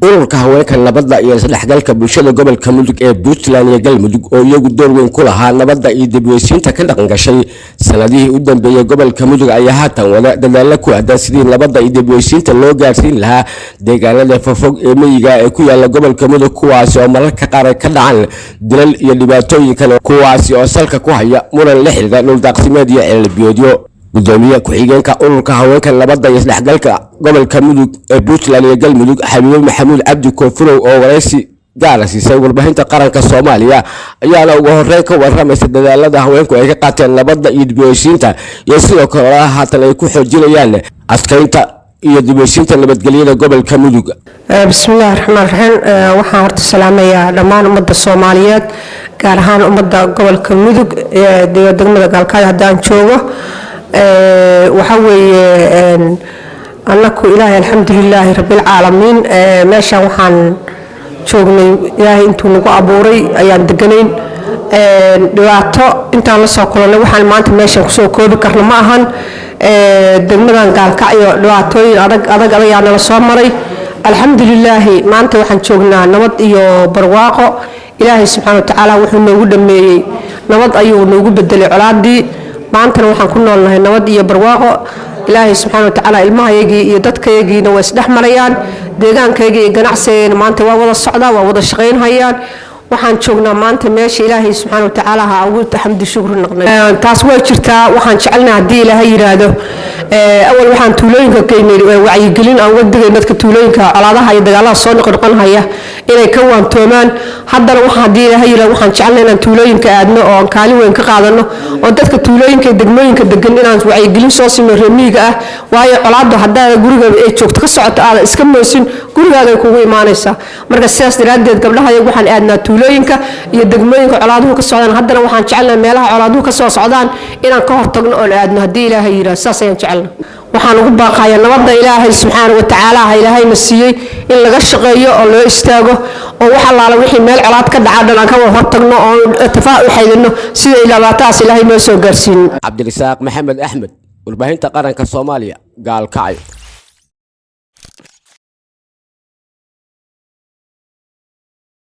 Ururka haweenka nabadda iyo isdhexgalka bulshada gobolka Mudug ee Puntland iyo Galmudug, oo iyagu door weyn ku lahaa nabadda iyo dibweysiinta ka dhaqan gashay sanadihii u dambeeyey gobolka Mudug, ayaa haatan wada dadaalo ku aadan sidii nabadda iyo dibweysiinta loo gaarsiin lahaa deegaanada fofog ee miyiga ee ku yaala gobolka Mudug, kuwaasi oo mararka qaar ay ka dhacaan dilal iyo dhibaatooyin kale, kuwaasi oo salka ku haya muran la xiriira dhuldaaqsimeed iyo ceelbiyoodyo. Gudoomiye ku-xigeenka ururka haweenka nabadda iyo isdhexgalka gobolka Mudug ee Puntland iyo Galmudug, Xabiibo Maxamuud Cabdi Koonfurow, oo waraysi gaara siisay warbaahinta qaranka Soomaaliya, ayaana ugu horeyn ka waramaysa dadaalada haweenku ay ka qaateen nabadda iyo dibweysiinta iyo sidoo kale haatan ay ku xoojinayaan adkeynta iyo dibweysiinta nabadgelyada gobolka Mudug. Bismillahi raxmaan raxiim. Waxaan horta salaamayaa dhammaan ummadda Soomaaliyeed, gaar ahaan ummadda gobolka Mudug ee degmada Gaalkacyo haddaan joogo. Waxa weeye, annaku Ilaahay, alxamdulilaahi rabbilcaalamiin, meeshaan waxaan joognay Ilaahay intuu nagu abuuray ayaan deganayn. Dhibaato intaan la soo kulannay waxaan maanta meeshaan kusoo koobi karno ma ahan. Degmadan Gaalkacyo dhibaatooyin adag adag adayaa nala soo maray. Alxamdulilaahi, maanta waxaan joognaa nabad iyo barwaaqo. Ilaahay subxaana wa tacaala wuxuu noogu dhameeyey nabad, ayuu noogu bedelay colaadii. Maantana waxaan ku noolnahay nabad iyo barwaaqo. Ilaahay subxaana wa tacaala ilmahayagii iyo dadkayagiina waa isdhex marayaan, deegaankayagii iyo ganacsigayna maanta waa wada socdaa, waa wada shaqaynhayaan. Waxaan joognaa maanta meesha Ilaahay subxaana wa tacaala ha ugu xamdi shukri noqnay. Taas way jirtaa. Waxaan jecelnahay haddii Ilaahay yidhaahdo, awal waxaan tuulooyinka geynay wacyigelin aan uga digay dadka tuulooyinka colaadaha iyo dagaalada soo noqnoqonhaya inay ka waantoomaan. Haddana waxaan haddii Ilaahay yidhaahdo waxaan jecelnahay inaan tuulooyinka aadno oo aan kaalin weyn ka qaadano oo dadka tuulooyinka iyo degmooyinka degan inaan wacyigelin soo siino reer miyiga ah, waayo colaaddu haddaada guriga ay joogto ka socoto aadan iska moosin, gurigaaga kugu imaanaysaa. Marka sidaas daraaddeed gabdhaha waxaan aadnaa tuulooyinka iyo degmooyinka colaaduhu ka socdaan. Haddana waxaan jecelnahay meelaha colaaduhu ka soo socdaan inaan ka hortagno oon aadno haddii Ilaahay yidhaahdo. Saas ayaan jecelnahay. Waxaan ugu baaqayaa nabadda Ilaahay subxaana wa tacaala ha Ilaahayna siiyey in laga shaqeeyo oo loo istaago, oo wax allaala wixii meel colaad ka dhaca dhan aan ka wada hortagno oo tafaa u xaydino sida dhibaatadaas Ilaahay noo soo gaarsiinin. Cabdirasaaq Maxamed Axmed, warbaahinta qaranka Soomaaliya, Gaalkacyo.